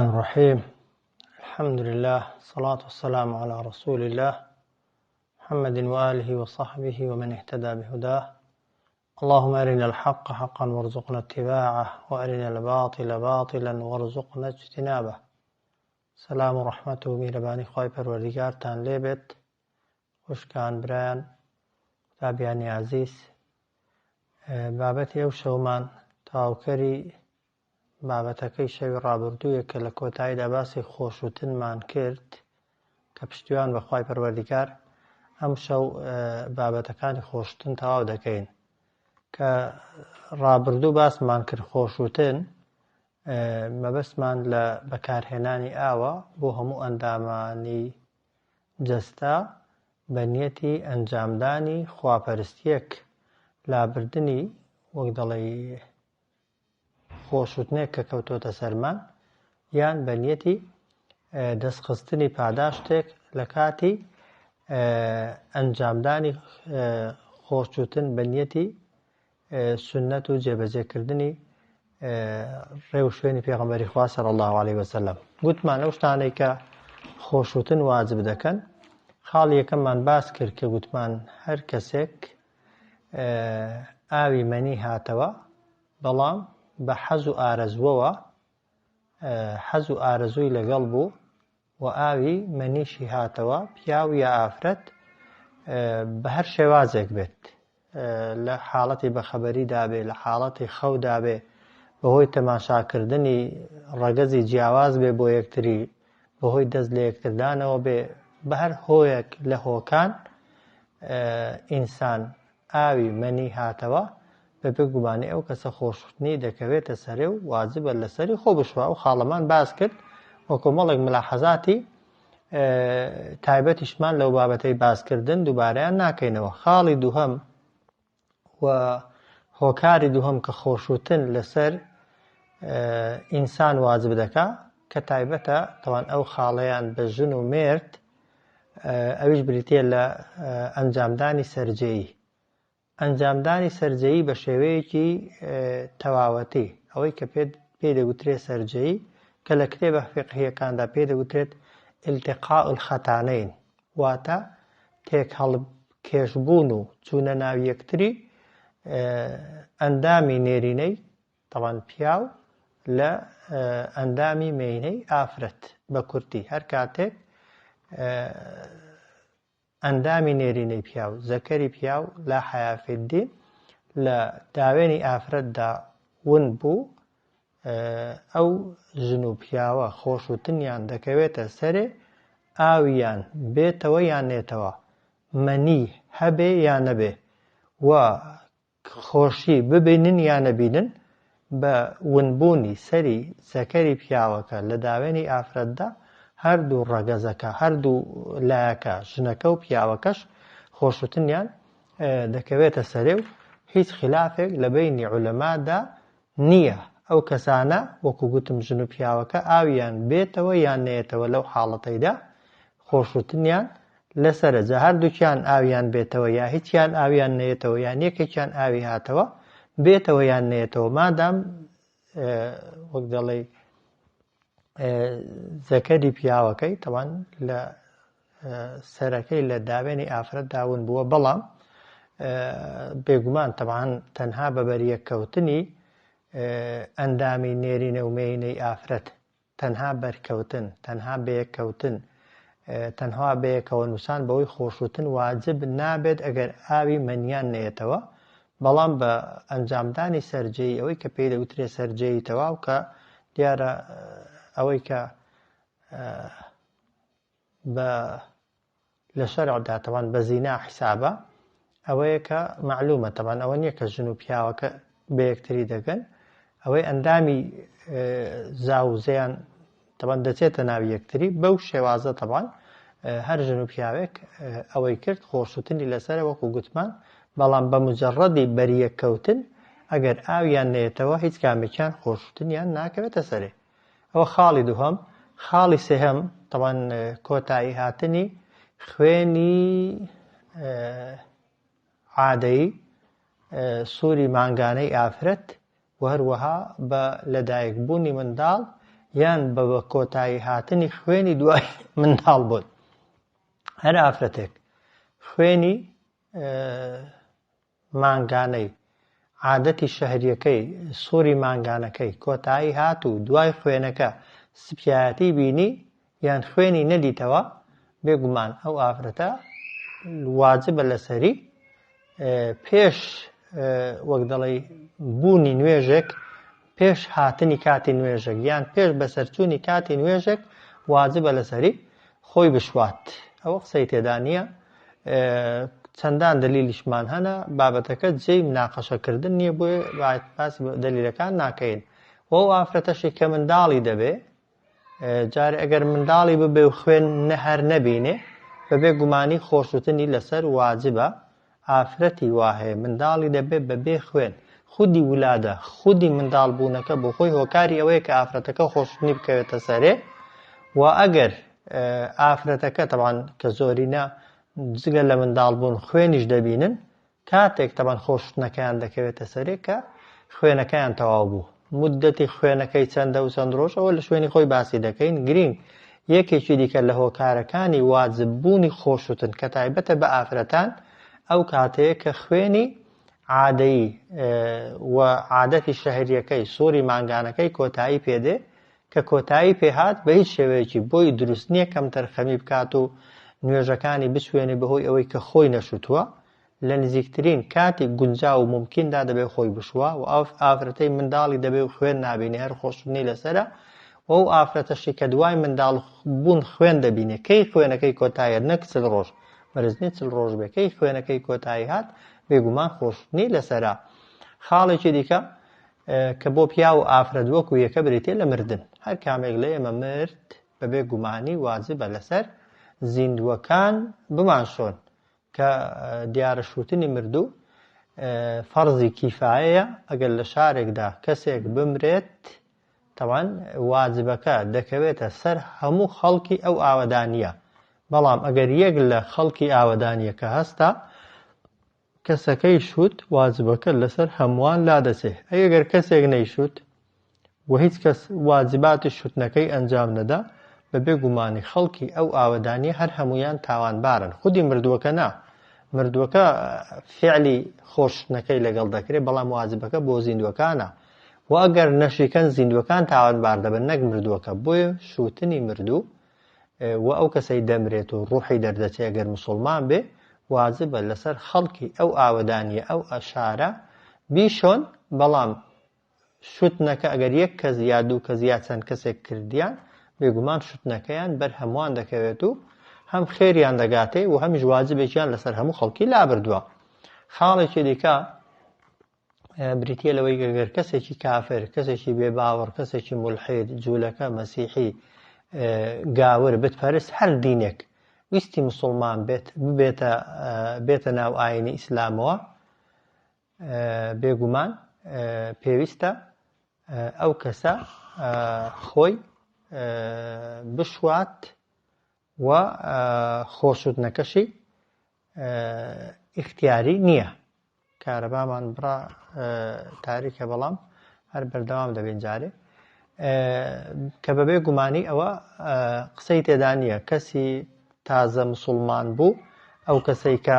الرحيم الحمد لله الصلاة والسلام على رسول الله محمد وآله وصحبه ومن اهتدى بهداه اللهم أرنا الحق حقا وارزقنا اتباعه وأرنا الباطل باطلا وارزقنا اجتنابه سلام و ڕەحمەت و میهرەبانی خوای پەروەردگارتان لێبێت خوشکان برایان قوتابیانی ئازیز بابەتی ئەو شەومان تەواوکەری بابەتەکەی شەوی ڕابردوویە کە لە کۆتاییدا باسی خۆشوتنمان کرد کە پشتیوان بە خوای پەروەردگار ئەم شەو بابەتەکانی خۆشتن تەواو دەکەین کە ڕابردوو باسمان کرد خۆشوتن مەبەستمان لە بەکارهێنانی ئاوە بۆ هەموو ئەندامانی جەستە بە نیەتی ئەنجامدانی خواپەرستیەک لابردنی وەک دەڵێی خۆشوتنێک کە کەوتۆتە سەرمان یان بە نیەتی دەستخستنی پاداشتێک لە کاتی ئەنجامدانی خۆشوتن بە نیەتی سوننەت و جێبەجێکردنی ڕێ و شوێنی پێغەمبەری خوا صلی الله علیه وسلم گوتمان ئەو شتانەی کە خۆشوتن واجب دەکەن خاڵی یەکەممان باس کرد کە گوتمان هەر کەسێک ئاوی مەنی هاتەوە بەڵام بە حەز و ئارەزوەوە حەز و ئارەزووی لەگەڵ بوو و ئاوی مەنیشی هاتەوە پیاو یا ئافرەت بە هەر شێوازێک بێت لە حاڵەتی بەخەبەریدا بێ لە حاڵەتی خەودا بێ بەهۆی تەماشاکردنی ڕەگەزی جیاواز بێ بۆ یەکتری بەهۆی دەست لە یەکتردانەوە بێ بە هەر هۆیەک لە هۆکان ئینسان ئاوی مەنی هاتەوە بەبێ گومانی ئەو کەسە خۆشوتنی دەکەوێتە سەرێ و واجبە لەسەری خۆ بشوا ئەو خاڵەمان باس کرد و کۆمەڵێک ملاحەزاتی تایبەتیشمان لەو بابەتەی باسکردن دووبارەیان ناکەینەوە خاڵی دووهەم و هۆکاری دووهەم کە خۆشوتن لەسەر ئینسان واجب دەکا کە تایبەتە تەوان ئەو خاڵەیان بە ژن و مێرد ئەویش بریتە لە ئەنجامدانی سەرجێی ئەنجامدانی سەرجێیی بە شێوەیەکی تەواوەتی، ئەوەی کە پێی دەگوترێت سەرجێیی، کە لە کتێبە فیقهییەکاندا پێی دەگوترێت التقاء الختانین، واتە تێکهەڵکێشبوون و چوونە ناو یەکتری ئەندامی نێرینەی، تەبعەن پیاو، لە ئەندامی مێینەی ئافرەت، بە کورتی هەر کاتێک ئەندامی نێرینەی پیاو، زەکەری پیاو، لا حیا فی الدین، لە داوێنی ئافرەتدا ون بوو، ئەو ژن و پیاوە خۆشوتنیان دەکەوێتە سەرێ، ئاویان بێتەوە یان نێتەوە، مەنی هەبێ یا نەبێ و خۆشی ببینن یا نەبینن، بە ونبوونی سەری زەکەری پیاوەکە لە داوێنی ئافرەتدا، هەردوو ڕەگەزەکە، هەردوو لایەکە، ژنەکە و پیاوەکەش، خۆشوتنیان دەکەوێتە سەرێ و هیچ خیلافێک لە بەینی عولەمادا نییە، ئەو کەسانە وەکو گوتم ژن و پیاوەکە ئاویان بێتەوە یان نەیەتەوە لەو حاڵەتەیدا خۆشوتنیان لەسەرە جا هەردووکیان ئاویان بێتەوە یا هیچیان ئاویان نەیەتەوە یان یەکێکیان ئاوی هاتەوە بێتەوە یان نەیەتەوە مادام وەک دەڵێی زەکەری پیاوەکەی تەوان لە سەرەکەی لە داوێنی ئافرەت داون بووە بەڵام بێگومان تەبان تەنها بە بەریەککەوتنی ئەندامی نێرینە و مێینەی ئافرەت تەنها بەرکەوتن، تەنها بەیەککەوتن، تەنها بەیەکەوە نووسان بەوەی خۆشوتن واجب نابێت ئەگەر ئاوی مەنیان نەیەتەوە، بەڵام بە ئەنجامدانی سەرجێیی ئەوەی کە پێی دەگوترێت سەرجێیی تەواو کە دیارە ئەوەی کە بە لە شەرعدا تەبان بە زینا حیسابە ئەوەیە کە مەعلومە تەبان ئەوە نییە کە ژن و پیاوەکە بە یەکتری دەگەن ئەوەی ئەندامی زاوزێیان تەبان دەچێتە ناو یەکتری بەو شێوازە تەبان هەر ژن و پیاوێک ئەوەی کرد خۆشوتنی لەسەرە وەکو گوتمان بەڵام بە مجرڕەدی بەریەککەوتن ئەگەر ئاویان نێتەوە هیچ کامێکیان خۆشوتنیان ناکەوێتە سەرێ ئەوە خاڵی دووهەم، خاڵی سێهەم تەبعەن کۆتایی هاتنی خوێنی عادەیی سووری مانگانەی ئافرەت و هەروەها بە لەدایکبوونی منداڵ یان بە بە کۆتایی هاتنی خوێنی دوای منداڵ بوون. هەر ئافرەتێک خوێنی مانگانەی عادەتی شەهریەکەی سوری مانگانەکەی کۆتایی هات و دوای خوێنەکە سپیایەتی بینی یان خوێنی نەدیتەوە بێگومان ئەو ئافرەتە واجبە لەسەری پێش وەک دەڵێی بوونی نوێژێک پێش هاتنی کاتی نوێژێک یان پێش بەسەرچوونی کاتی نوێژێک واجبە لەسەری خۆی بشوات ئەوە قسەی تێدا نییە چەندان دەلیلیشمان هەنە بابەتەکە جێی مناقەشەکردن نییە بۆیە باسی دەلیلەکان ناکەین و ئەو ئافرەتەشی کە منداڵی دەبێ جارێ ئەگەر منداڵی ببێ و خوێن هەر نەبینێ بەبێ گومانی خۆشوتنی لەسەر واجبە ئافرەتی وا هەیە منداڵی دەبێ بەبێ خوێن خودی ولادە خودی منداڵ بوونەکە بۆ خۆی هۆکاری ئەوەیە کە ئافرەتەکە خۆشوتنی بکەوێتە سەرێ و ئەگەر ئافرەتەکە تەبان کە زۆرینە جگە لە منداڵ بوون خوێنیش دەبینن کاتێک تەبەن خۆشوتنەکەیان دەکەوێتە سەرێ کە خوێنەکەیان تەواو بوو موددەتی خوێنەکەی چەندە و چەند ڕۆژ ئەوە لە شوێنی خۆی باسی دەکەین گرینگ یەکێکی دیکە لە هۆکارەکانی واجب بوونی خۆشوتن کە تایبەتە بە ئافرەتان ئەو کاتەیە کە خوێنی عادەیی و عادەتی شەهریەکەی سوڕی مانگانەکەی کۆتایی پێدێ کە کۆتایی پێهات بە هیچ شێوەیەکی بۆی دروست نییە کەمتەرخەمی بکات و نوێژەکانی بچوێنێ بەهۆی ئەوەی کە خۆی نەشوتووە لە نزیکترین کاتی گونجاو و مومکیندا دەبێ خۆی بشوا و ئەو ئافرەتەی منداڵی دەبێ و خوێن نابینێ هەر خۆشتنی لەسەرە و ئەو ئافرەتەشی کە دوای منداڵ بوون خوێن دەبینێ کەی خوێنەکەی کۆتاییەت نەک چل ڕۆژ مەرج نیە چل ڕۆژ بێ کەی خوێنەکەی کۆتایی هات بێگومان خۆشتنی لەسەرە خاڵێکی دیکە کە بۆ پیاو و ئافرەت وەکو یەکە بریتیە لە مردن هەر کامێک لە ئێمە مرد بەبێ گومانی واجبە لەسەر زیندووەکان بمانشۆن کە دیارە شووتنی مردوو فەرزی کیفایەیە، ئەگەر لە شارێکدا کەسێک بمرێت تەوان واجبەکە دەکەوێتە سەر هەموو خەڵکی ئەو ئاوەدانییە، بەڵام ئەگەر یەک لە خەڵکی ئاوەدانییەکە هەستا کەسەکەی شووت واجبەکە لەسەر هەمووان لادەچێ، ئەی ئەگەر کەسێک نەیشووت؟ و هیچ کەس واجباتی شوتنەکەی ئەنجام نەدا، بە بێ گومانی خەڵکی ئەو ئاوەدانیە هەر هەموویان تاوانبارن، خودی مردووەکە نا، مردووەکە فیعلی خۆ شوتنەکەی لەگەڵ دەکرێ، بەڵام واجبەکە بۆ زیندووەکانە و ئەگەر نەشیکەن زیندووەکان تاوانبار دەبن نەک مردووەکە، بۆیە شوتنی مردوو و ئەو کەسەی دەمرێت و ڕوحی دەردەچێ ئەگەر موسوڵمان بێ واجبە لەسەر خەڵکی ئەو ئاوەدانیە ئەو شارە بیشۆن، بەڵام شوتنەکە ئەگەر یەک کەس یا دوو کەس یا چەند کەسێک کردیان بێگومان شوتنەکەیان بەر هەمووان دەکەوێت و هەم خێریان دەگاتێ و هەمیش واجبێکیان لەسەر هەموو خەڵکی لابردووە. خاڵێکی دیکە بریتیە لەوەی گەر کەسێکی کافر، کەسێکی بێ باوەڕ، کەسێکی مولحید، جوولەکە، مەسیحی، گاور، بتپەرست، هەر دینێک ویستی مسوڵمان بێت ببێتە بێتە ناو ئاینی ئیسلامەوە بێگومان پێویستە ئەو کەسە خۆی بشوات و خۆشوتنەکەشی ئیختیاری نییە. کارەبامان بڕا تاریکە بەڵام هەر بەردەوام دەبین جارێ کە بەبێ گومانی ئەوە قسەی تێدا نییە کەسی تازە مسلمان بوو ئەو کەسەی کە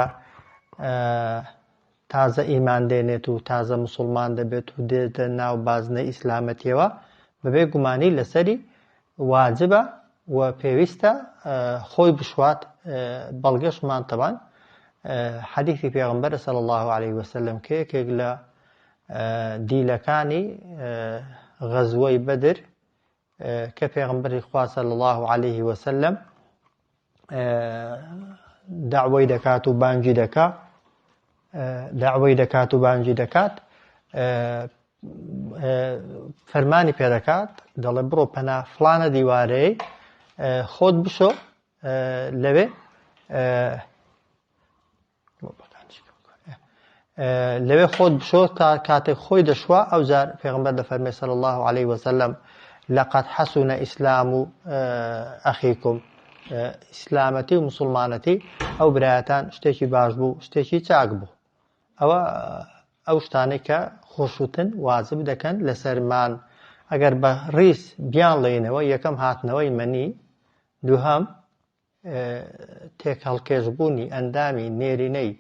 تازە ئیمان دێنێت و تازە موسوڵمان دەبێت و دێتە ناو بازنەی ئیسلامەتیەوە بەبێ گومانی لەسەری واجبە و پێویستە خۆی بشوات بەڵگەشمان تەبان حەدیثی پێغەمبەر صلی الله علیه وسلم کە یەکێک لە دیلەکانی غەزوەی بەدر کە پێغەمبەری خوا صلی الله علیه وسلم داوای دەکات و بانگی دەکا داوای دەکات و بانگی دەکات فەرمانی پێدەکات دەڵێ بڕۆ پەنا فلانە دیوارەی خۆت بشۆ لەوێ لەوێ خۆت بشۆ تا کاتێک خۆی دەشوا ئەوجار پێغمبەر دەفەرمێ صلی الله عليه وسلم لقد حسن ئیسلام و ئەخیکم ئیسلامەتی و مسلمانەتی ئەو برایەتان شتێکی باش بوو شتێکی چاک بوو ئەوە ئەو شتانەی کە خۆشوتن واجب دەکەن لەسەرمان. ئەگەر بە ڕیز بیانڵێینەوە، یەکەم هاتنەوەی مەنی، دووهەم تێکهەڵکێشبوونی ئەندامی نێرینەی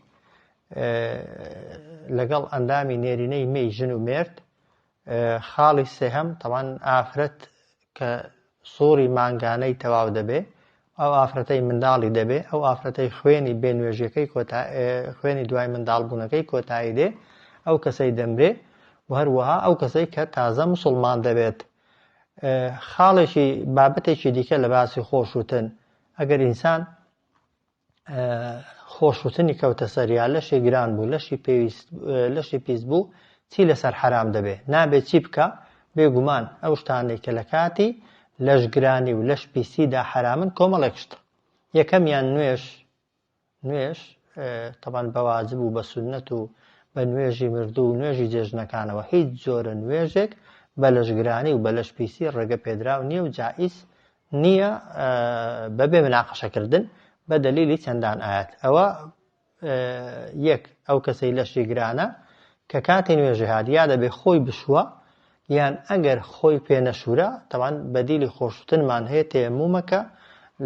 لەگەڵ ئەندامی نێرینەی مێی ژن و مێرد، خاڵی سێهەم تەوان ئافرەت کە سوڕی مانگانەی تەواو دەبێ، ئەو ئافرەتەی منداڵی دەبێ، ئەو ئافرەتەی خوێنی بێ نوێژیەکەی کۆتا خوێنی دوای منداڵبوونەکەی کۆتایی دێ، ئەو کەسەی دەمرێ و هەروەها ئەو کەسەی کە تازە مسوڵمان دەبێت. خاڵێکی بابەتێکی دیکە لە باسی خۆشوتن ئەگەر ئینسان خۆشوتنی کەوتە سەر یا لەشی گران بوو لەشی پێویست لەشی پیس بوو چی لەسەر حەرام دەبێ نابێت چی بکە بێگومان ئەو شتانەی کە لە کاتی لەشگرانی و لەش پیسیدا حەرامن کۆمەڵێک شت یەکەمیان نوێژ نوێژ تەبان بە واجب و بە سوننەت و بە نوێژی مردوو و نوێژی جێژنەکانەوە هیچ جۆرە نوێژێک بە لەشگرانی و بە لەش پیسی ڕێگە پێدراو نییە و جائیز نییە بەبێ مناقەشەکردن بە دەلیلی چەندان ئایەت. ئەوە یەک ئەو کەسەی لەشی گرانە کە کاتی نوێژی هات یا دەبێ خۆی بشووە یان ئەگەر خۆی پێ نەشورا تەوان بەدیلی خۆشوتنمان هەیە تەیەمومەکە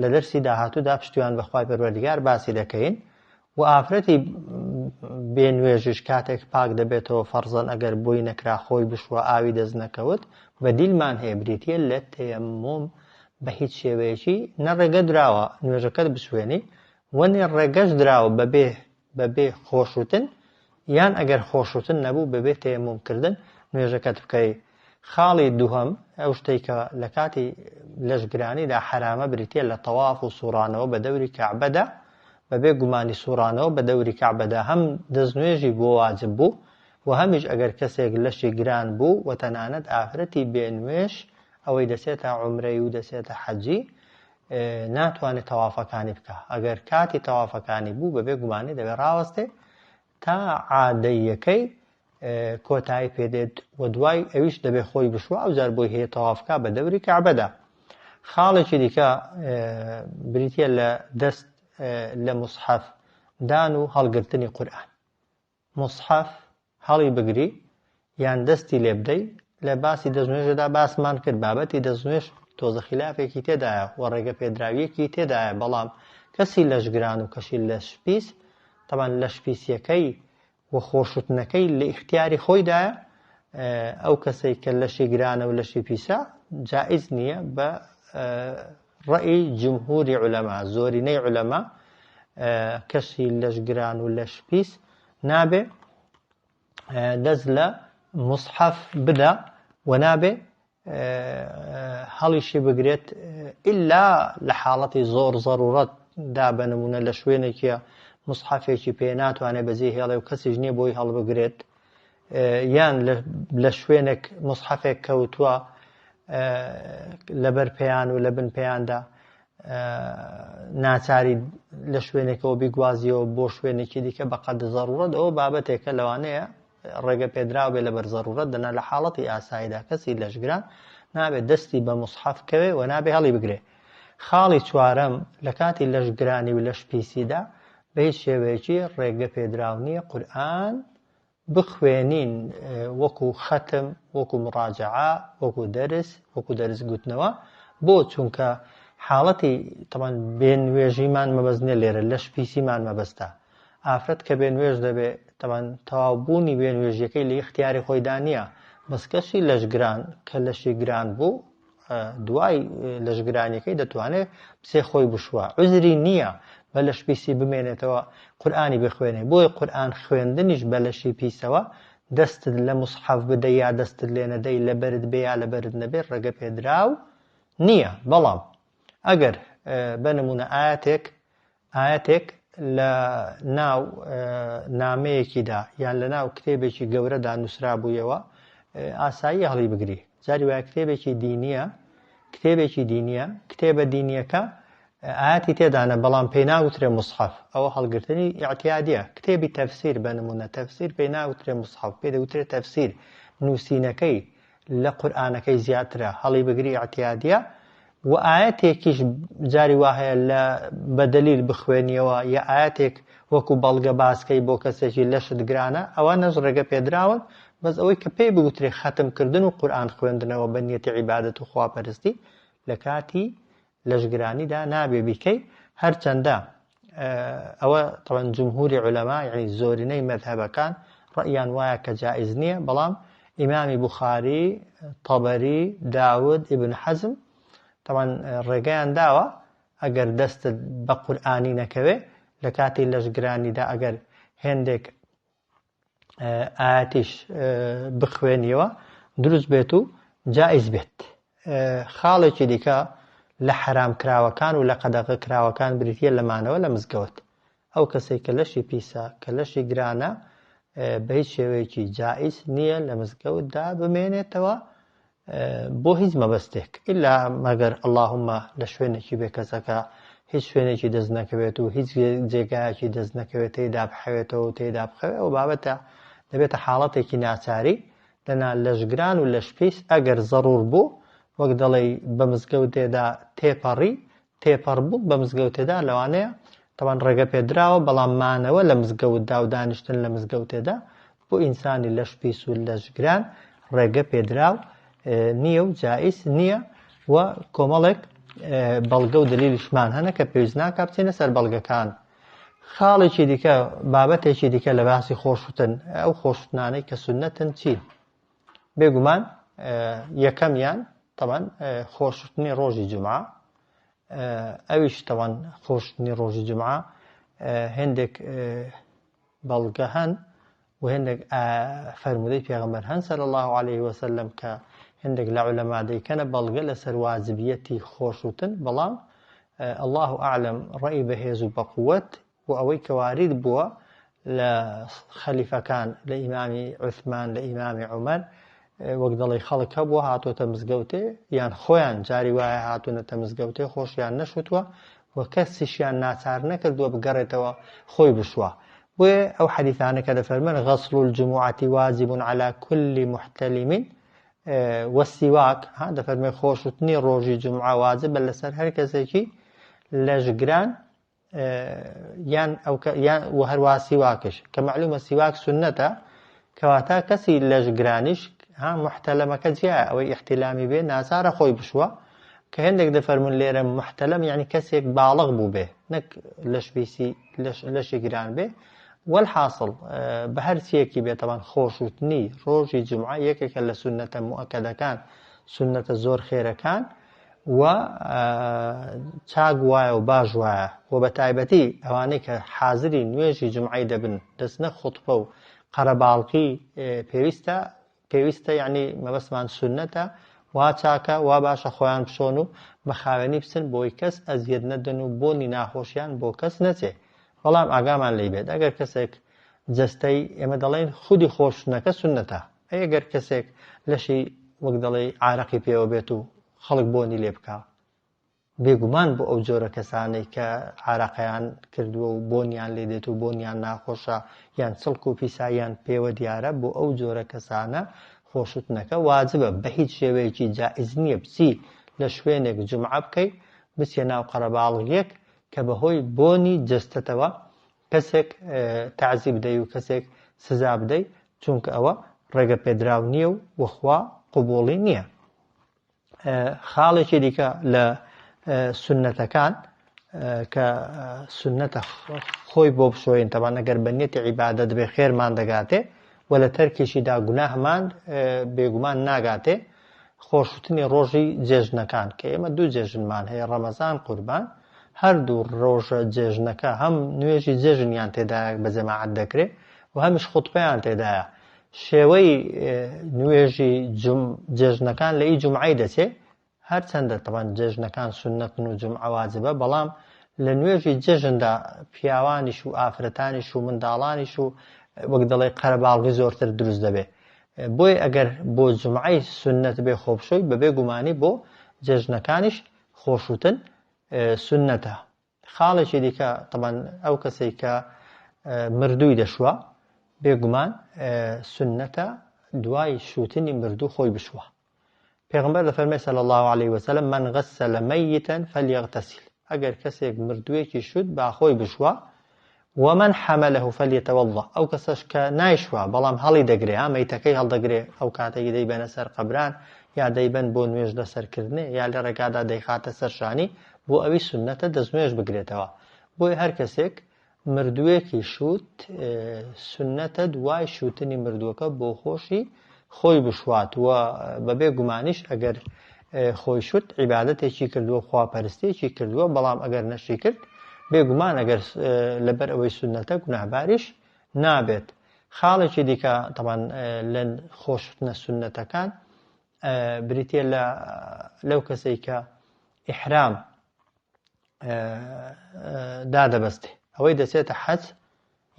لە دەرسی داهاتوودا پشتیوان بەخوای پەروەردگار باسی دەکەین و ئافرەتی بێ نوێژیش کاتێک پاک دەبێتەوە فەرزەن ئەگەر بۆی نەکرا خۆی بشوە ئاوی دەست نەکەوت بەدیلمان هەیە بریتیە لە تەیەموم بە هیچ شێوەیەکی نە ڕێگە دراوە نوێژەکەت بسوێنی وە نە ڕێگەش دراوە بەبێ بەبێ خۆشوتن یان ئەگەر خۆشوتن نەبوو بەبێ تەیەموم کردن نوێژەکەت بکەی. خاڵی دووهەم، ئەو شتەی کە لە کاتی لەشگرانیدا حەرامە بریتیە لە تەواف و سوڕانەوە بە دەوری کەعبەدا، بەبێ گومانی سوڕانەوە بە دەوری کەعبەدا هەم دەستنوێژی بۆ واجب بوو و هەمیش ئەگەر کەسێک لەشی گران بوو و تەنانەت ئافرەتی بێ نوێژ ئەوەی دەچێتە عومرەی و دەچێتە حەجی ناتوانێت تەوافەکانی بکا ئەگەر کاتی تەوافەکانی بوو بەبێ گومانی دەبێت ڕاوەستێ تا عادەیەکەی کۆتایی پێدێت و دوای ئەویش دەبێ خۆی بشوە ئەوجار بۆی هەیە تەوافکا بە دەوری کەعبەدا. خاڵێکی دیکە بریتە لە دەست لە موسحەف دان و هەڵگرتنی قورئان. موسحەف هەڵی بگری یان دەستی لێ بدەی، لە باسی دەستنوێژدا باسمان کرد بابەتی دەستنوێژ تۆزە خیلافێکی تێدایە و ڕێگە پێدراویەکی تێدایە بەڵام کەسی لەشگران و کەشی لەشپیس تەبعەن لەشپیسیەکەی و خۆشوتنەکەی لە ئیختیاری خۆیدایە ئەو کەسەی کە لەشی گرانە و لەشی پیسە جائز نییە بە ڕەئی جمهوری عولەما زۆرینەی عولەما کەسی لەشگران و لەش پیس نابێ دەست لە مصحف بدا و نابێ هەڵیشی بگرێت ئللا لە حاڵەتی زۆر زەرورەت دا بە نمونە لە شوێنێکیە مصحفێکی پێ ناتوانێت بەجێ هێڵێ و کەسیش نییە بۆی هەڵبگرێت یان لە شوێنێک مصحفێک کەوتووە لەبەر پێیان و لە بن پێیاندا ناچاری لە شوێنێکەوە بیگوازیەوە بۆ شوێنێکی دیکە بە قەد زەڕورەت ئەوە بابەتێکە لەوانەیە ڕێگە پێدراو بێ لەبەر زەڕورەت دەنا لە حاڵەتی ئاساییدا کەسی لەشگران نابێت دەستی بە مصحف کەوێ و نابێ هەڵی بگرێ خاڵی چوارەم لە کاتی لەشگرانی و لەش پیسیدا بە هیچ شێوەیەکی ڕێگە پێدراو نییە قورئان بخوێنین وەکو خەتم وەکو مڕاجەعە وەکو دەرس وەکو دەرس گوتنەوە بۆ چونکە حاڵەتی تەبعەن بێ نوێژیمان مەبەست نیە لێرە لەش پیسیمان مەبەستە ئافرەت کە بێ نوێژ دەبێ تەبعەن تەواو بوونی بێ نوێژیەکەی لە ئیختیاری خۆیدا نییە بەس کەسی لەشگران کە لەشی گران بوو دوای لەشگرانیەکەی دەتوانێت بچێ خۆی بشوە عوزری نییە بە لەش پیسی بمێنێتەوە قورئانی بخوێنێ بۆیە قورئان خوێندنیش بە لەشی پیسەوە دەستت لە موسحەف بدەی یا دەستت لێ نەدەی لەبەرت بێ یا لەبەرت نەبێ ڕێگە پێدراو نییە بەڵام ئەگەر بە نمونە ئاەتێک ئایەتێک لە ناو نامەیەکیدا یان لە ناو کتێبێکی گەورەدا نووسرابوویەوە ئاسایی هەڵی بگری جاری وایە کتێبێکی دینیە کتێبێکی دینیە کتێبە دینیەکە ئاەتی تێدانە بەڵام پێی ناوترێ مصحف ئەوە هەڵگرتنی ئاعتیادیە کتێبی تەفسیر بە نمونە تەفسیر پێی ناوترێ مصحف پێ دەوترێ تەفسیر نووسینەکەی لە قورئانەکەی زیاترە هەڵی بگری ئیعتیادیە وە ئایەتێکیش جاری وا هەیە لە بە دەلیل بخوێنیەوە یا ئایەتێک وەکو بەڵگە باسکەی بۆ کەسێکی لەشت گرانە ئەوانەش ڕێگە پێدراون بەس ئەوەی کە پێی بگوترێ خەتم کردن و قورئان خوێندنەوە بە نیەتی عیبادەت و خواپەرستی لە کاتی لەشگرانیدا نابێ بیکەی هەرچەندە ئەوە تەوان جمهوری عولەما یعنی زۆرینەی مەذهەبەکان ڕەئیان وایە کە جائز نییە بەڵام ئیمامی بوخاری تەبەری داود ئیبن حەزم تەوان ڕێگەیان داوە ئەگەر دەستت بە قورئانی نەکەوێ لە کاتی لەشگرانیدا ئەگەر هێندێک ئاەتیش بخوێنیەوە دروست بێت و جائز بێت. خاڵێکی دیکە لە حەرام کراوەکان و لە قەدەغە کراوەکان بریتیە لە مانەوە لە مزگەوت. ئەو کەسەی کە لەشی پیسە، کە لەشی گرانە بە هیچ شێوەیەکی جائز نییە لە مزگەوتدا بمێنێتەوە بۆ هیچ مەبەستێک ئیلا مەگەر اللهم لە شوێنێکی بێ کەسەکە هیچ شوێنێکی دەست نەکەوێت و هیچ جێگایەکی دەست نەکەوێت تێیدا بحەوێتەوە و تێیدا بخەوێ ئەو بابەتە دەبێتە حاڵەتێکی ناچاری دەنا لەشگران و لەشپیس ئەگەر زەڕور بوو وەک دەڵێی بە مزگەوتێدا تێپەڕی تێپەڕ بوو بە مزگەوتێدا لەوانەیە تەوان ڕێگە پێدراوە بەڵام مانەوە لە مزگەوتدا و دانیشتن لە مزگەوتێدا بۆ ئینسانی لەش پیس و لەشگران ڕێگە پێدراو نییە و جائیز نییە و کۆمەڵێک بەڵگە و دلیلیشمان هەنە کە پێویست ناکا بچینە سەر بەڵگەکان. خاڵێکی دیکە بابەتێکی دیکە لە باسی خۆشوتن ئەو خۆشوتنانەی کە سوننەتن چین؟ بێگومان یەکەمیان تەبەن خۆشوتنی ڕۆژی جمعە ئەویش تەوان خۆشتنی ڕۆژی جمعە هێندێک بەڵگە هەن و هێندێک فەرموودەی پێغەمبەر هەن صلی الله علیه وسلم کە هێندێک لە عولەما دەیکەنە بەڵگە لەسەر واجبیەتی خۆشوتن بەڵام الله اعلم ڕەئی بەهێز و بەقوت و ئەوەی کە وارید بووە لە خەلیفەکان لە ئیمامی عوثمان لە ئیمامی عومەر وەک دەڵی خەڵک هەبووە هاتۆتە مزگەوتێ یان خۆیان جاری وایە هاتوونەتە مزگەوتێ خۆشیان نەشوتووە و کەسیشیان ناچار نەکردووە بگەڕێتەوە خۆی بشوە بۆیە ئەو حەدیثانە کە دەفەرمن غسل الجمعة واجب على كل محتلم والسواک ها دەفەرمێ خۆشوتنی ڕۆژی جمعە واجبە لەسەر هەر کەسێکی لەشگران یان ئەو یان و هەروە سیواکش کە معلومە سیواک سنەتە کەواتە کەسی لەشگرانیش ها محتەلەمەکە جیایە ئەوەی ئیحتیلامی بێ ناچارە خۆی بشوە کە هێندێک دەفەرمون لێرە محتەلەم یعنی کەسێک باڵغ بوو بێ نەک لەشپیسی لەشی گران بێ والحاصل بە هەر چیەکی بێتەوان خۆشوتنی ڕۆژی جمعە یەکێکە لە سوننەتە موئەکەدەکان سوننەتە زۆر خێرەکان و چاک وایە و باش وایە و بە تایبەتی ئەوانەی کە حازری نوێژی جمعەی دەبن دەچنە خوتبە و قەرەباڵغی پێویستە پێویستە یعنی مەبەستمان سوننەتە وا چاکە وا باشە خۆیان بشۆن و بە خاوێنی بچن بۆی کەس ئەزیەت نەدەن و بۆنی ناخۆشیان بۆ کەس نەچێ بەڵام ئاگامان لێی بێت ئەگەر کەسێک جەستەی ئێمە دەڵێین خودی خۆشتنەکە سوننەتە ئەی ئەگەر کەسێک لەشی وەک دەڵێی عارەقی پێوە بێت و خەڵک بۆنی لێ بکا بێگومان بۆ ئەو جۆرە کەسانەی کە عارەقەیان کردووە و بۆنیان لێ دێت و بۆنیان ناخۆشە یان چڵک و پیساییان پێوە دیارە بۆ ئەو جۆرە کەسانە خۆشوتنەکە واجبە بە هیچ شێوەیەکی جائز نییە بچی لە شوێنێک جومعە بکەی بچیە ناو قەرەباڵغیەک کە بەهۆی بۆنی جەستەتەوە کەسێک تەعزی بدەی و کەسێک سزا بدەی چونکە ئەوە ڕێگە پێدراو نییە و وەخوا قبوڵی نییە. خاڵێکی دیکە لە سوننەتەکان کە سوننەتە خۆی بۆ بشۆین تەبان ئەگەر بە نیەتی عیبادەت بێ خێرمان دەگاتێ و لە تەرکیشیدا گوناهمان بێگومان ناگاتێ خۆشوتنی ڕۆژی جێژنەکان کە ئێمە دوو جێژنمان هەیە ڕەمەزان قوربان هەردوو ڕۆژە جێژنەکە هەم نوێژی جێژنیان تێدایە بە جەماعەت دەکرێ و هەمیش خوتبەیان تێدایە شێوەی نوێژی جێژنەکان لە ئی جومعەی دەچێ هەرچەندە تەبان جێژنەکان سوننەتن و جومعە واجبە بەڵام لە نوێژی جێژندا پیاوانیش و ئافرەتانیش و منداڵانیش و وەک دەڵێ قەرەباڵغی زۆرتر دروست دەبێ بۆیە ئەگەر بۆ جومعەی سوننەت بێ خۆبشۆی بەبێ گومانی بۆ جێژنەکانیش خۆشوتن سوننەتە خاڵێکی دیکە تەبان ئەو کەسەی کە مردووی دەشوە بێگومان سوننەتە دوای شووتنی مردوو خۆی بشوە پێغمبەر دەفەرمێ صلی الله علیه وسلم من غسل میتا فلیغتسل ئەگەر کەسێک مردوویەکی شوت با خۆی بشوە. ومن حمله فلیتوضأ ئەو کەسەش کە نایشوا بەڵام هەڵی دەگرێ ها مەیتەکەی هەڵدەگرێ ئەو کاتەی دەیبەنە سەر قەبران یا دەیبەن بۆ نوێژ لەسەر کردنێ یا لە ڕێگادا دەیخاتە سەر شانی بۆ ئەوی سوننەتە دەستنوێژ بگرێتەوە بۆیە هەر کەسێک مردووێکی شووت سوننەتە دوای شووتنی مردووەکە بۆ خۆشی خۆی بشوات و بەبێ گومانیش ئەگەر خۆی شوت عیبادەتێکی کردووە خواپەرستیەکی کردووە بەڵام ئەگەر نەشی کرد بێگومان ئەگەر لەبەر ئەوەی سوننەتە گوناهباریش نابێت. خاڵێکی دیکە تەبان لە خۆشتنە سوننەتەکان بریتە لە لەو کەسەی کە ئیحرام دادەبەستێ ئەوەی دەچێتە حەج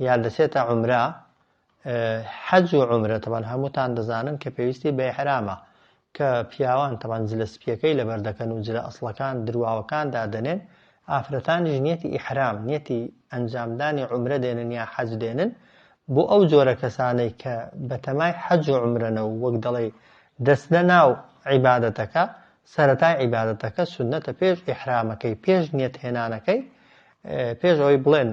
یا دەچێتە عومرە، حەج و عومرە تەبان هەمووتان دەزانن کە پێویستی بە ئیحرامە کە پیاوان تەبان جلە سپیەکەی لەبەر دەکەن و جلە ئەسڵەکان درواوەکان دادەنێن، ئافرەتانیش نیەتی ئیحرام نیەتی ئەنجامدانی عومرە دێنن یا حەج دێنن، بۆ ئەو جۆرە کەسانەی کە بەتەمای حەج و عومرەنە و وەک دەڵێی دەچنە ناو عیبادەتەکە، سەرەتای عیبادەتەکە سوننەتە پێش ئیحرامەکەی پێش نیەت هێنانەکەی پێش ئەوەی بڵێن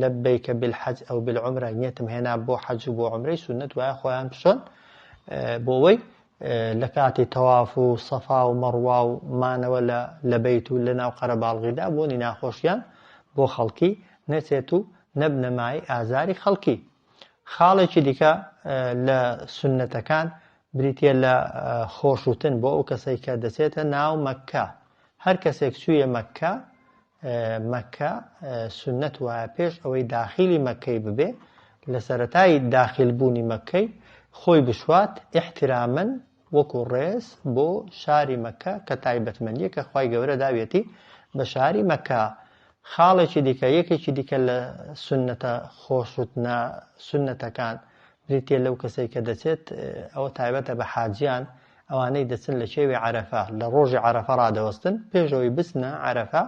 لبیک بالحج او بالعمرە نیەتم هێنا بۆ حەج و بۆ عومرەی سوننەت وایە خۆیان بشۆن بۆ ئەوەی لە کاتی تەواف و سەفا و مەڕوا و مانەوە لە لە بەیت و لە ناو قەرەباڵغیدا بۆنی ناخۆشیان بۆ خەڵکی نەچێت و نەبنە مایەی ئازاری خەڵکی. خاڵێکی دیکە لە سوننەتەکان بریتییە لە خۆشوتن بۆ ئەو کەسەی کە دەچێتە ناو مەککە. هەر کەسێک چوویە مەککە، مەککە سوننەت وایە پێش ئەوەی داخیلی مەککەی ببێ، لە سەرەتای داخیل بوونی مەککەی خۆی بشوات، ئیحترامەن وەکو ڕێز بۆ شاری مەککە کە تایبەتمەندییەکە خوای گەورە داویەتی بە شاری مەککە. خاڵێکی دیکە، یەکێکی دیکە لە سوننەتە خۆشوتنە سوننەتەکان بریتییە لەو کەسەی کە دەچێت، ئەوە تایبەتە بە حاجیان، ئەوانەی دەچن لە کێوی عەرەفە لە ڕۆژی عەرەفە ڕادەوەستن، پێش ئەوەی بچنە عەرەفە،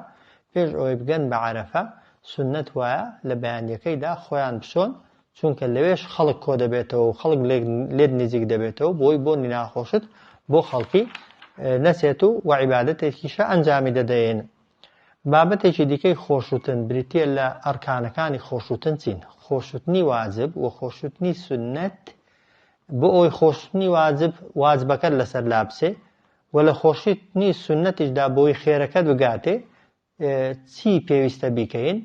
پێش ئەوەی بگەن بە عەرەفە، سوننەت وایە لە بەیانییەکەیدا خۆیان بشۆن، چونکە لەوێش خەڵک کۆدەبێتەوە و خەڵک لێت نزیک دەبێتەوە بۆی بۆنی ناخۆشت بۆ خەڵکی نەچێت و وە عیبادەتێکیشە ئەنجامی دەدەین. بابەتێکی دیکەی خۆشوتن بریتییە لە ئەرکانەکانی خۆشوتن چین؟ خۆشوتنی واجب و خۆشوتنی سوننەت بۆ ئەوەی خۆشوتنی واجب واجبەکەت لەسەر لابچێ و لە خۆشوتنی سوننەتیشدا بۆی خێرەکەت بگاتێ چی پێویستە بیکەین؟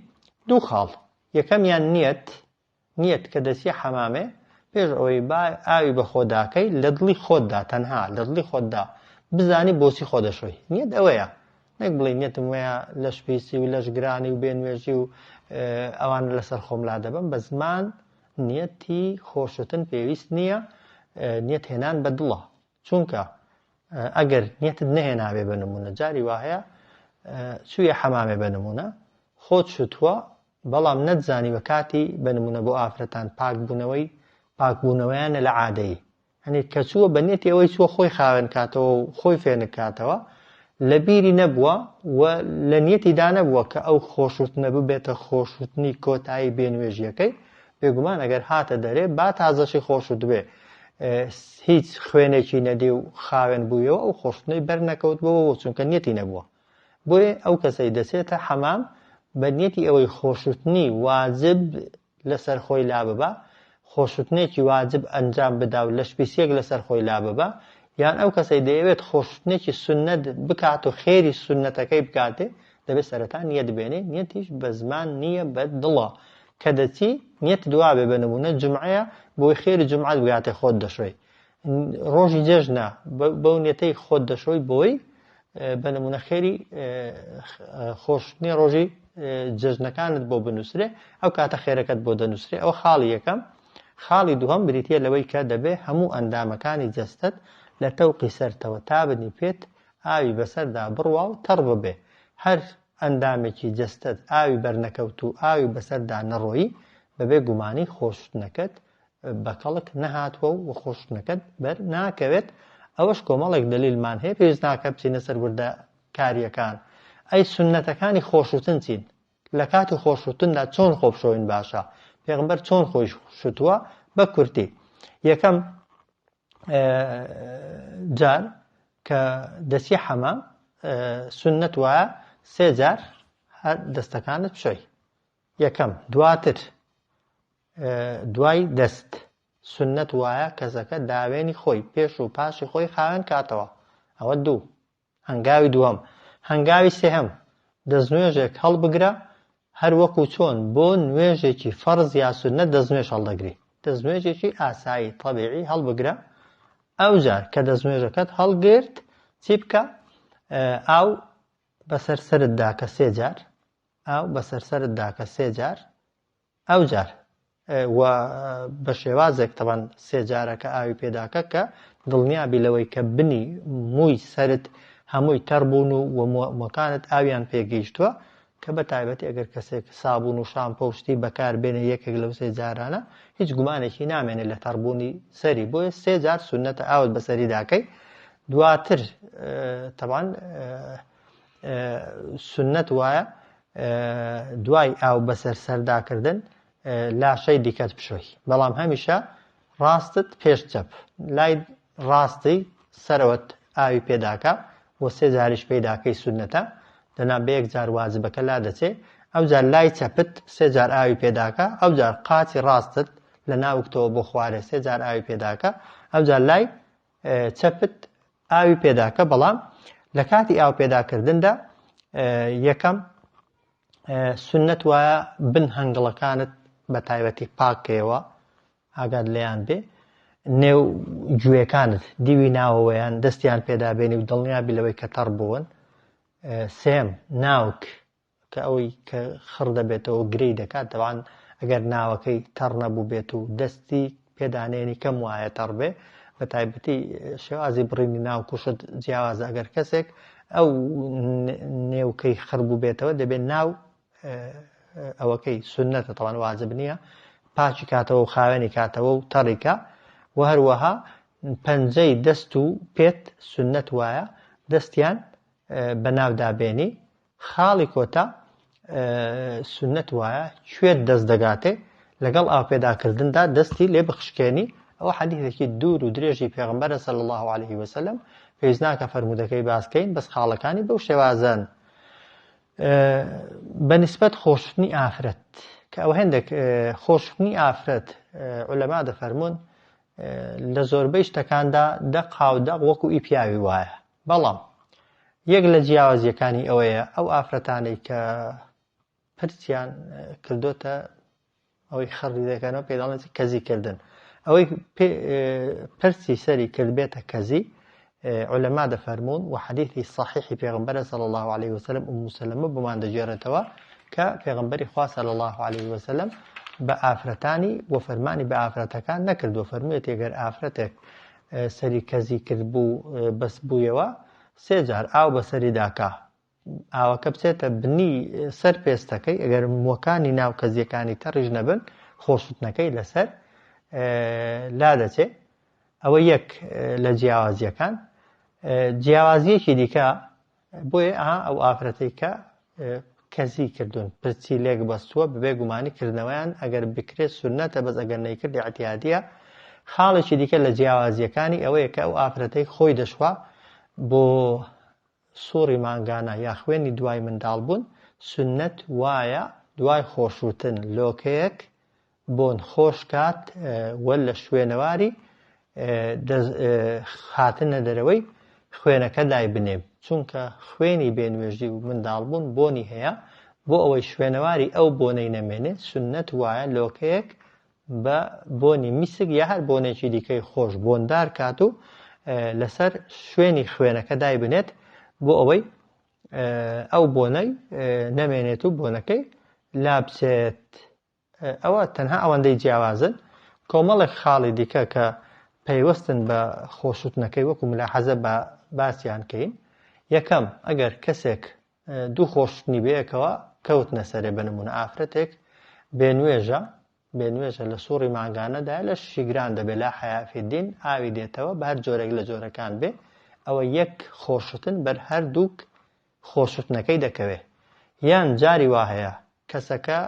دوو خاڵ یەکەمیان نیەت نیەت کە دەچیە حەمامێ پێش ئەوەی با ئاوی بە خۆداکەی لە دڵی خۆتدا تەنها لە دڵی خۆتدا بزانی بۆچی خۆ دەشۆی نیەت ئەوەیە نەک بڵێی نیەتم وەیە لەش پیسی و لەش گرانی و بێ نوێژی و ئەوانە لەسەر خۆم لا دەبەم بە زمان نیەتی خۆشتن پێویست نییە نیەت هێنان بە دڵە چونکە ئەگەر نیەتت نەهێنابێ بە نمونە جاری وا هەیە چوویە حەمامێ بە نمونە خۆت شتووە بەڵام نەتزانیوە کاتی بە نمونە بۆ ئافرەتان پاکبوونەوەی پاکبوونەوەیانە لە عادەیی هەنی کە چووە بە نیەتی ئەوەی چووە خۆی خاوێن کاتەوە و خۆی فێنک کاتەوە لە بیری نەبووە و لە نیەتیدا نەبووە کە ئەو خۆشوتنە ببێتە خۆشوتنی کۆتایی بێنوێژیەکەی بێگومان ئەگەر هاتە دەرێ با تازەشی خۆشوتبێ هیچ خوێنێکی نەدی و خاوێن بوویەوە ئەو خۆشتنەی بەر نەکەوت بەوە چونکە نیەتی نەبووە بۆیە ئەو کەسەی دەچێتە حەمام بە نیەتی ئەوەی خۆشوتنی واجب لەسەر خۆی لاببا، خۆشوتنێکی واجب ئەنجام بدا و لەشپیسیەک لەسەر خۆی لاببا، یان ئەو کەسەی دەیەوێت خۆشوتنێکی سوننەت بکات و خێری سوننەتەکەی بکاتێ، دەبێت سەرەتا نیەت بێنێ، نیەتیش بە زمان نیە بە دڵە، کە دەچی نیەتت وابێ بە نمونە جومعەیە بۆی خێری جومعەت بگاتێ خۆت دەشۆی، ڕۆژی جەژنە بەو نیەتەی خۆت دەشۆی بۆی بە نمونە خێری خۆشتنی ڕۆژی جەژنەکانت بۆ بنووسرێ ئەو کاتە خێرەکەت بۆ دەنووسرێ ئەو خاڵی یەکەم خاڵی دووهەم بریتە لەوەی کە دەبێ هەموو ئەندامەکانی جەستەت لە تەوقی سەرتەوە تا بنی پێت ئاوی بەسەردا بڕوا و تەڕ ببێ هەر ئەندامێکی جەستەت ئاوی بەرنەکەوت و ئاوی بەسەردا نەڕۆیی بەبێ گومانی خۆشتنەکەت بە کەڵک نەهاتووە و خۆشتنەکەت بەر ناکەوێت، ئەوەش کۆمەڵێک دەلیلمان هەیە پێویست ناکات بچینە سەر وردە کارییەکان. ئەی سوننەتەکانی خۆشوتن چین؟ لە کاتی خۆشوتندا چۆن خۆ بشۆین باشە؟ پێغەمبەر چۆن خۆی شتووە؟ بە کورتی یەکەم جار کە دەچی حەمام سوننەت وایە سێ جار هەر دەستەکانت بشۆی. یەکەم، دواتر دوای دەست سوننەت وایە کەسەکە داوێنی خۆی پێش و پاشی خۆی خاوێن کاتەوە، ئەوە دوو. هەنگاوی دووەم. هەنگاوی سێهەم، دەستنوێژێک هەڵبگرە هەر وەکو چۆن بۆ نوێژێکی فەرز یا سوننەت دەستنوێژ هەڵدەگری، دەستنوێژێکی ئاسایی تەبیعی هەڵبگرە، ئەوجار کە دەستنوێژەکەت هەڵگرت چی بکە؟ ئاو بەسەر سەرت داکە سێ جار، ئاو بەسەر سەرت داکە سێ جار، ئەوجار و بە شێوازێک تەبان سێ جارەکە ئاوی پێداکە کە دڵنیابی لەوەی کە بنی مووی سەرت هەمووی تەڕ بوون و مووەکانت ئاویان پێگەیشتووە کە بە تایبەتی ئەگەر کەسێک سابوون و شامپۆ و شتی بەکار بێنێ یەکێک لەو سێ جارانە هیچ گومانێکی نامێنێ لە تەڕبوونی سەری بۆیە سێ جار سوننەتە ئاوت بەسەری داکەی دواتر تەبان سوننەت وایە دوای ئاو بەسەر سەرداکردن لاشەی دیکەت بشۆی بەڵام هەمیشە ڕاستت پێش چەپ لای ڕاستی سەرەوەت ئاوی پێداکە و سێ جاریش پێداکەی سوننەتە دەنا بە یەک جار واجبەکە لا دەچێ ئەوجار لای چەپت سێ جار ئاوی پێداکە ئەوجار قاچی ڕاستت لە ناوکتەوە بۆ خوارێ سێ جار ئاوی پێداکە ئەوجار لای چەپت ئاوی پێداکە بەڵام لە کاتی ئاو پێداکردندا یەکەم سنت وایە بن هەنگڵەکانت بە تایبەتی پاکەیەوە ئاگات لێیان بێ نێو گوێەکانت دیوی ناوەوەیان دەستیان پێدابێنی و دڵنیابی لەوەی کە تەڕ بوون سێم ناوک کە ئەوەی کە خڕ دەبێتەوە گرێی دەکات تەبعەن ئەگەر ناوەکەی تەڕ نەبووبێت و دەستی پێدانێنی کەم وایە تەڕ بێ بە تایبەتی شێوازی بڕینی ناو کوشت جیاوازە ئەگەر کەسێک ئەو نێوکەی خڕ بووبێتەوە دەبێت ناو ئەوەکەی سنەتە تەوان واجب نییە پاکی کاتەوە و خاوێنی کاتەوە و تەڕیکە و هەروەها پەنجەی دەست و پێت سنت وایە دەستیان بە ناودا بێنی خاڵی کۆتا سوننەت وایە کوێت دەست دەگاتێ لەگەڵ ئاوپێداکردندا دەستی لێ بخشکێنی ئەوە حەدیثێکی دوور و درێژی پێغەمبەرە صلی الله علیه وسلم پێویست ناکە فەرموودەکەی باس کەین بەس خاڵەکانی بەو شێوازەن بە نسبەت خۆشتنی ئافرەت کە ئەو هەندێک خۆشتنی ئافرەت عولەما دەفەرمونون لە زۆربەی شتەکاندا دەق هاودەق وەکو ئی پیاوی وایە بەڵام یەک لە جیاوازیەکانی ئەوەیە ئەو ئافرەتانەی کە پرچیان کردۆتە ئەوەی خەڕی دەکەنەوە پێ دەڵێن کەزی کردن ئەوەی پرسی سەری کردبێتە کەزی علەما دەفەرموون و حەدیثی صحیحی پێغمبەر صلی الله عليه وسلم ئوم سلمە بۆمان دەگێڕێتەوە کە پێغمبەری خوا صلی الله عليه وسلم بە ئافرەتانی و فەرمانی بە ئافرەتەکان نەکردووە فەرموویەتی گەر ئافرەتێک سەری کەزی کردبوو بەس بوویەوە سێ جار ئاو بەسەری داکا ئاوەکە بچێتە بنی سەر پێستەکەی ئەگەر موەکانی ناو کەزیەکانی تەڕیش نەبن خۆشتنەکەی لەسەر لا دەچێ ئەوە یەک لە جیاوازیەکان جیاوازیەکی دیکە بۆیە ئەها ئەو ئافرەتەی کە کەزی کردوون پرچی لێک بەستووە بەبێ گومانی کردنەوەیان ئەگەر بکرێت سوننەتە بەس ئەگەر نەیکرد ئیعتیادیە خاڵێکی دیکە لە جیاوازیەکانی ئەوەیە کە ئەو ئافرەتەی خۆی دەشوا بۆ سوڕی مانگانە یا خوێنی دوای منداڵ بوون سوننەت وایە دوای خۆشوتن لۆکەیەک بۆن خۆش کات و لە شوێنەواری هاتنە دەرەوەی خوێنەکە دایبنێ چونکە خوێنی بێ نوێژی و منداڵبوون بۆنی هەیە بۆ ئەوەی شوێنەواری ئەو بۆنەی نەمێنێ سوننەت وایە لۆکەیەک بە بۆنی میسک یا هەر بۆنێکی دیکەی خۆش بۆندار کات و لەسەر شوێنی خوێنەکە دایبنێت بۆ ئەوەی ئەو بۆنەی نەمێنێت و بۆنەکەی لابچێت. ئەوە تەنها ئەوەندەی جیاوازن، کۆمەڵێک خاڵی دیکە کە پەیوەستن بە خۆشوتنەکەی وەکو ملاحەزە با باسیان کەین. یەکەم، ئەگەر کەسێک دوو خۆشوتنی بەیەکەوە کەوتنە سەرێ بە نمونە ئافرەتێک بێ نوێژە بێ نوێژە لە سوڕی مانگانەدایە لەشیشی گران دەبێ لا حیا فی الدین ئاوی دێتەوە بە هەر جۆرێک لە جۆرەکان بێ ئەوە یەک خۆشوتن بەر هەردووک خۆشوتنەکەی دەکەوێ یان جاری وا هەیە کەسەکە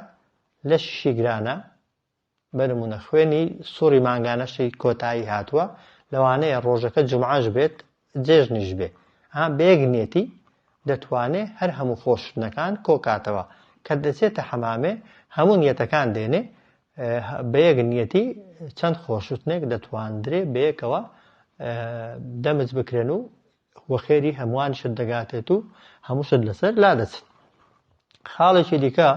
لەشیشی گرانە بە نمونە خوێنی سوڕی مانگانەشی کۆتایی هاتووە لەوانەیە ڕۆژەکە جومعەش بێت جێژنیش بێ ها بەیەک نیەتی دەتوانێ هەر هەموو خۆشتنەکان کۆکاتەوە. کە دەچێتە حەمامێ هەموو نیەتەکان دێنێ بە یەک نیەتی چەند خۆشوتنێک دەتواندرێ بەیەکەوە دەمج بکرێن و وەخێری هەمووان شت دەگاتێت و هەموو شت لەسەر لادەچن. خاڵێکی دیکە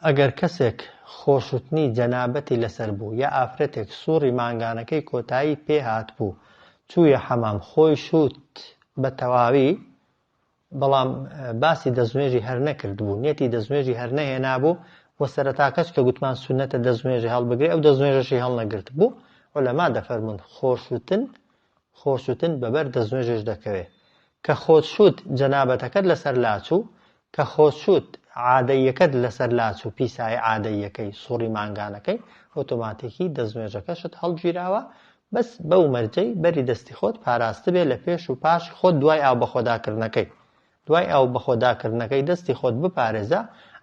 ئەگەر کەسێک خۆشوتنی جەنابەتی لەسەر بوو یا ئافرەتێک سوڕی مانگانەکەی کۆتایی پێ هاتبوو چوویە حەمام خۆی شوت بە تەواوی بەڵام باسی دەستنوێژی هەر نەکردبوو، نیەتی دەستنوێژی هەر نەهێنابوو و سەرەتاکەش کە گوتمان سوننەتە دەستنوێژی هەڵبگرێ ئەو دەستنوێژەشی هەڵنەگرتبوو، عولەما دەفەرموون خۆشوتن خۆشوتن بەبەر دەستنوێژش دەکەوێ. کە خۆت شوت جەنابەتەکەت لەسەر لاچوو، کە خۆت شوت عادەییەکەت لەسەر لاچوو پیسایی عادەییەکەی سوڕی مانگانەکەی ئۆتۆماتیکی دەستنوێژەکەشت هەڵگیراوە بەس بەو مەرجەی بەری دەستی خۆت پاراستبێ لە پێش و پاش خۆت دوای ئاو بەخۆداکردنەکەی دوای ئاو بەخۆداکردنەکەی دەستی خۆت بپارێزە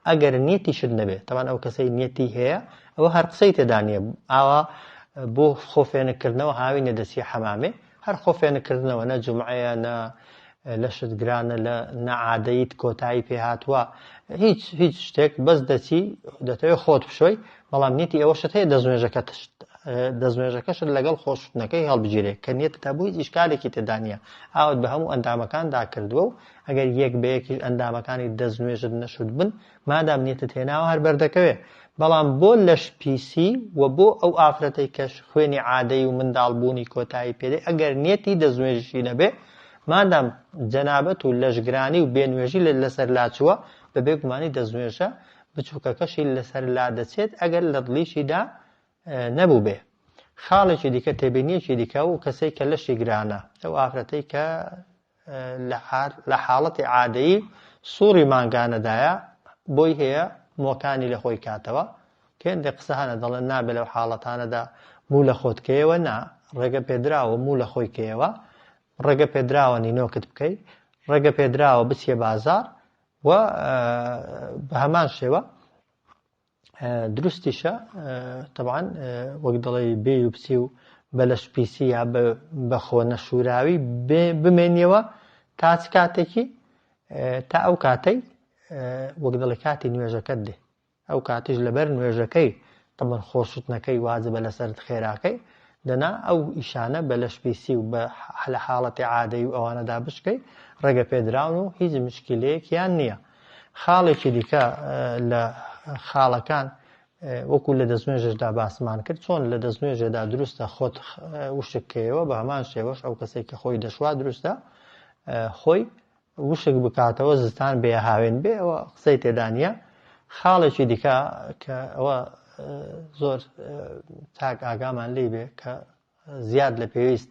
ئەگەر نیەتیشت نەبێ تەبان ئەو کەسەی نیەتی هەیە ئەوە هەر قسەی تێدا نییە ئاوا بۆ خۆفێنکردنەوە هاوینە دەچی حەمامێ هەر خۆفێنکردنەوە نە جومعەیە نە لەشت گرانە لە نە عادەیت کۆتایی پێ هاتووە هیچ هیچ شتێک بەس دەچی دەتەوێت خۆت بشۆی بەڵام نیەتی ئەوەشت هەیە دەستنوێژەکەت دەستنوێژەکەشت لەگەڵ خۆشتنەکەی هەڵبگیرێ کە نیەتت هەبوو هیچ ئیشکالێکی تێدا نییە ئاوت بە هەموو ئەندامەکاندا کردووە و ئەگەر یەک بە یەکیش ئەندامەکانی دەستنوێژت نەشوت بن مادام نیەتت هێناوە هەر بەردەکەوێ بەڵام بۆ لەش پیسی و بۆ ئەو ئافرەتەی کەش خوێنی عادەی و منداڵ بوونی کۆتایی پێدێ ئەگەر نیەتی دەستنوێژیشی نەبێ مادام جەنابەت و لەشگرانی و بێنوێژی لەسەر لاچووە بە بێگومانی دەستنوێژە بچووکەکەشی لەسەر لادەچێت ئەگەر لە دڵیشیدا نەبووبێ. خاڵێکی دیکە تێبینیەکی دیکە ئەو کەسەی کە لەشی گرانە ئەو ئافرەتەی کە لە حاڵەتی عادەیی سوڕی مانگانەدایە بۆی هەیە مۆکانی لە خۆی کاتەوە کە هێندێک قسە هەنە دەڵێن نابێ لەو حاڵەتانەدا موو لە خۆت کەیەوە نا ڕێگە پێدراوە موو لە خۆی کەیەوە ڕێگە پێدراوە نینۆکت بکەی ڕێگە پێدراوە بچیە بازار و بە هەمان شێوە دروستیشە تەبعەن وەک دەڵێی بێی و بچی و بە لەش پیسی یا بە خۆ نەشوراوی بمێنیەوە تا چ کاتێکی تا ئەو کاتەی وەک دەڵێ کاتی نوێژەکەت دێ ئەو کاتیش لەبەر نوێژەکەی تەبەن خۆشتنەکەی واجبە لەسەرت خێراکەی دەنا ئەو ئیشانە بە لەش پیسی و بە لە حاڵەتی عادەی و ئەوانەدا بشکەی ڕێگە پێدراون و هیچ مشکلەیەکیان نییە. خاڵێکی دیکە لە خاڵەکان وەکو لە دەستنوێژشدا باسمان کرد چۆن لە دەستنوێژێدا دروستە خۆت وشک کەیەوە بە هەمان شێوەش ئەو کەسێک کە خۆی دەشوا دروستە خۆی وشک بکاتەوە زستان بێ هاوێن بێ ئەوە قسەی تێدا نییە خاڵێکی دیکە کە ئەوە زۆر تاک ئاگامان لی بێ کە زیاد لە پێویست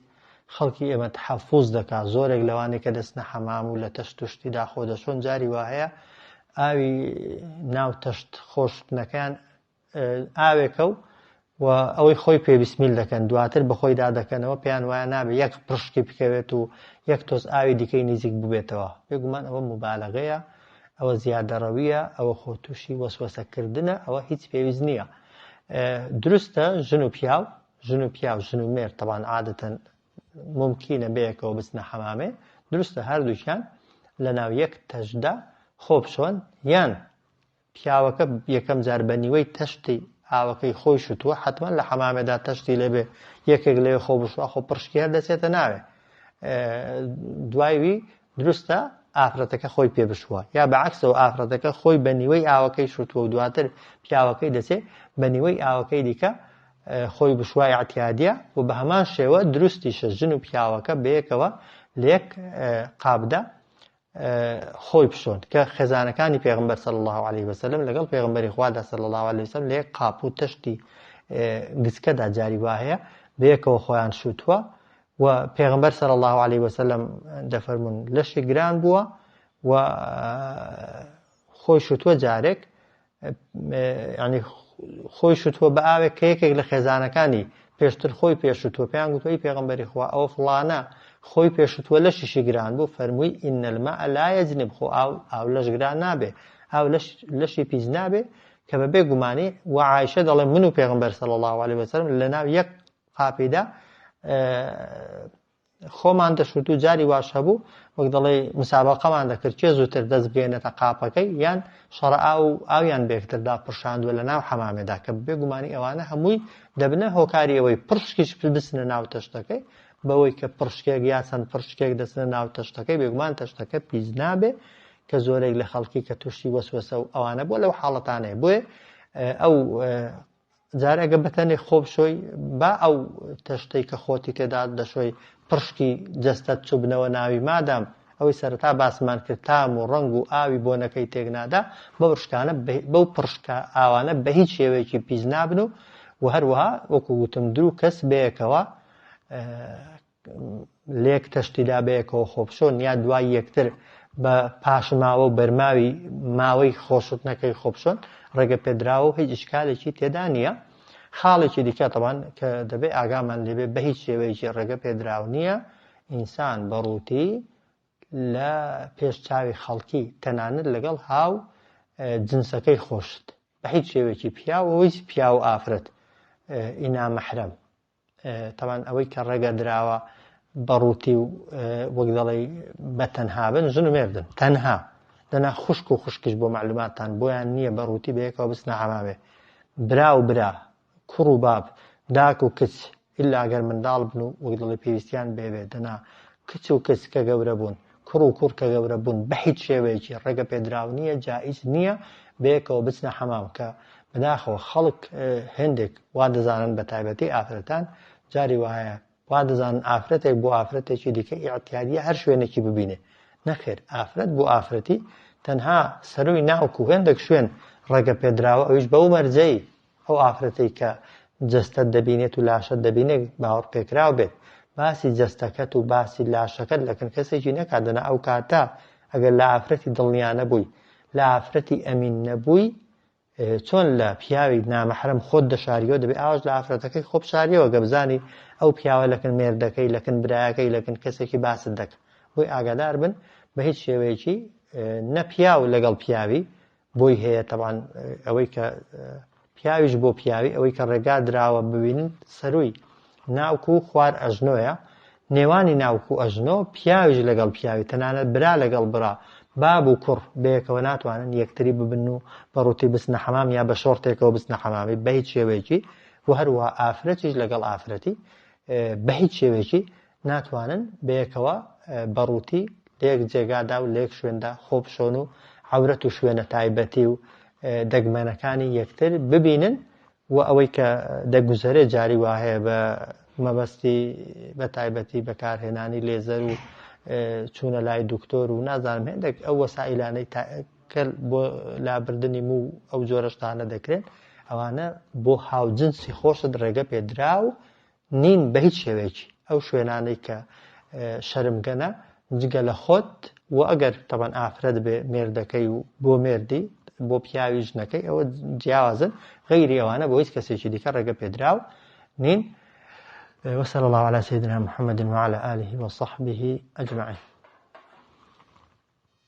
خەڵکی ئێمە تەحەفوز دەکا زۆرێک لەوانەی کە دەچنە حەمام و لە تەشت و شتیدا خۆ دەشۆن جاری وا هەیە ئاوی ناو تەشت خۆشتنەکەیان ئاوێکە و و ئەوەی خۆی پێ بیسمیل دەکەن دواتر بەخۆیدا دەکەنەوە پێیان وایە نابێ یەک پرشکی بکەوێت و یەک تۆز ئاوی دیکەی نزیک ببێتەوە بێگومان ئەوە مبالغەیە ئەوە زیادەڕەویە ئەوە خۆ تووشی وەسوەسەکردنە ئەوە هیچ پێویست نییە دروستە ژن و پیاو ژن و پیاو ژن و مێرد تەبان عادەتەن مومکینە بەیەکەوە بچنە حەمامێ دروستە هەردووکیان لەناو یەک تەشتدا خۆ بشۆن یان پیاوەکە یەکەم جار بە نیوەی تەشتی ئاوەکەی خۆی شتووە حتمما لە حەمامێدا تەشتی لێبێ یەکێک لەوێ خۆ بشوە خۆ پرشکی هەر دەچێتە ناوێ دوایوی دروستە ئافرەتەکە خۆی پێ بشووە یا بە عەکسەوە ئافرەتەکە خۆی بە نیوەی ئاوەکەی شوتووە و دواتر پیاوەکەی دەچێ بە نیوەی ئاوەکەی دیکە خۆی بشوای ئیعتیادیە و بە هەمان شێوە دروستیشە ژن و پیاوەکە بەیەکەوە لە یەک قابدا خۆی بشۆن کە خێزانەکانی پێغمبەر صلی الله علیه وسلم لەگەڵ پێغمبەری خوادا صلی الله علیه وسلم لە یەک قاپ و تەشتی گچکەدا جاری وا هەیە بەیەکەوە خۆیان شوتووە و پێغمبەر صلی الله علیه وسلم دەفەرمونون لەشی گران بووە و خۆی شوتووە جارێک ینی خۆی شتووە بە ئاوێک کە یەکێک لە خێزانەکانی پێشتر خۆی پێشتووە پێیان گوتووی پێغمبەری خوا ئەوە فڵانە خۆی پێشتووە لەشیشی گران بوو فەرمووی إن الماء لا يجنب خۆ ئاو ئاو لەش گران نابێ ئاو لەش لەشی پیس نابێ کە بە بێ گومانی و عایشە دەڵێ من و پێغمبەر صلی الله علیه وسلم لە ناو یەک قاپیدا خۆمان دەشوت و جاری واش هەبوو وەک دەڵێی مسابەقەمان دەکرد کێ زووتر دەست بگەێنێتە قاپەکەی یان شەڕە ئاو و ئاویان بەیەکتردا پرشاندووە لە ناو حەمامێدا کە بێگومانی ئەوانە هەمووی دەبنە هۆکاری ئەوەی پرشکیش بچنە ناو تەشتەکەی بەوەی کە پرشکێک یا چەند پرشکێک دەچنە ناو تەشتەکەی بێگومان تەشتەکە پیس نابێ کە زۆرێک لە خەڵکی کە تووشی وەسوەسە و ئەوانە بووە لەو حاڵەتانەیە بۆیە ئەو جارێ ئەگە بەتەنێ خۆ بشۆی با ئەو تەشتەی کە خۆتی تێدا دەشۆی پڕشکی جەستەت چوبنەوە ناوی مادام ئەوەی سەرەتا باسمان کرد تام و ڕەنگ و ئاوی بۆنەکەی تێک نادا بەو ڕشکانە بەو پڕشکە ئاوانە بە هیچ شێوەیەکی پیس نابن و و هەروەها وەکو وتم درو کەس بەیەکەوە لەیەک تەشتیدا بەیەکەوە خۆبشۆن یا دوای یەکتر بە پاشماوە و بەرماوی ماوەی خۆشوتنەکەی خۆبشۆن ڕێگە پێدراوە و هیچ ئیشکالێکی تێدا نییە. خاڵێکی دیکە تەبان کە دەبێ ئاگامان لێبێ بە هیچ شێوەیەکی ڕێگە پێدراو نییە ئینسان بە ڕووتی لە پێش چاوی خەڵکی تەنانەت لەگەڵ هاو جنسەکەی خۆشت بە هیچ شێوەیەکی پیاو و هیچ پیاو و ئافرەت ئینا مەحرەم تەبان ئەوەی کە ڕێگە دراوە بە ڕووتی و وەک دەڵێی بە تەنها بن ژن و مێردن تەنها دەنا خوشک و خوشکیش بۆ معلوماتتان بۆیان نییە بە ڕووتی بەیەکەوە بچنە حەمامێ برا و برا کوڕ و باب داک و کچ ئیلا گەر منداڵ بن و وەک دەڵێ پێویستیان بێ بێ دەنا کچ و کچ کە گەورە بوون کوڕ و کوڕ کە گەورە بوون بە هیچ شێوەیەکی ڕێگە پێدراو نییە جائیز نییە بەیەکەوە بچنە حەمام کە بەداخەوە خەڵک هێندێک وا دەزانن بە تایبەتی ئافرەتان جاری وایە وا دەزانن ئافرەتێک بۆ ئافرەتێکی دیکە ئیعتیادیە هەر شوێنێکی ببینێ نەخێر ئافرەت بۆ ئافرەتی تەنها سەروی ناوک و هێندێک شوێن ڕێگە پێدراوە ئەویش بەو مەرجەی ئەو ئافرەتەی کە جەستەت دەبینێت و لاشەت دەبینێت باوەڕ پێکراو بێت باسی جەستەکەت و باسی لاشەکەت لەکن کەسێکی نەکات دەنا ئەو کاتە ئەگەر لە ئافرەتی دڵنیا نەبووی لە ئافرەتی ئەمین نەبووی چۆن لە پیاوی نامەحرەم خۆت دەشاریەوە دەبێ ئاوش لە ئافرەتەکەی خۆ بشاریەوە گە بزانی ئەو پیاوە لەکن مێردەکەی لەکن برایەکەی لەکن کەسێکی باست دەکە بۆی ئاگادار بن بە هیچ شێوەیەکی نە پیاو لەگەڵ پیاوی بۆی هەیە تەبان ئەوەی کە پیاویش بۆ پیاوی ئەوەی کە ڕێگا دراوە ببینن سەروی ناوک و خوار ئەژنۆیە نێوانی ناوک و ئەژنۆ پیاویش لەگەڵ پیاوی تەنانەت برا لەگەڵ برا باب و کوڕ بەیەکەوە ناتوانن یەکتری ببن و بە ڕووتی بچنە حەمام یا بە شۆڕتێکەوە بچنە حەمامی بە هیچ شێوەیەکی و هەروەها ئافرەتیش لەگەڵ ئافرەتی بە هیچ شێوەیەکی ناتوانن بەیەکەوە بە ڕووتی لە یەک جێگادا و لە یەک شوێندا خۆ بشۆن و عەورەت و شوێنە تایبەتی و دەگمەنەکانی یەکتر ببینن و ئەوەی کە دەگوزەرێ جاری وا هەیە بە مەبەستی بە تایبەتی بەکارهێنانی لێزەر و چوونە لای دکتۆر و نازانم هێندێک ئەو وەسائیلانەی کە بۆ لابردنی موو ئەو جۆرە شتانە دەکرێن ئەوانە بۆ هاوجنسی خۆشت ڕێگە پێدراو نین بە هیچ شێوەیەکی ئەو شوێنانەی کە شەرمگەنە جگە لە خۆت و ئەگەر تەبەن ئافرەت بێ مێردەکەی و بۆ مێردی بۆ پیاوی ژنەکەی ئەوە جیاوازن غەیری ئەوانە بۆ هیچ کەسێکی دیکە ڕێگە پێدراو نین. وصلى الله على سيدنا محمد وعلى آله وصحبه أجمعين.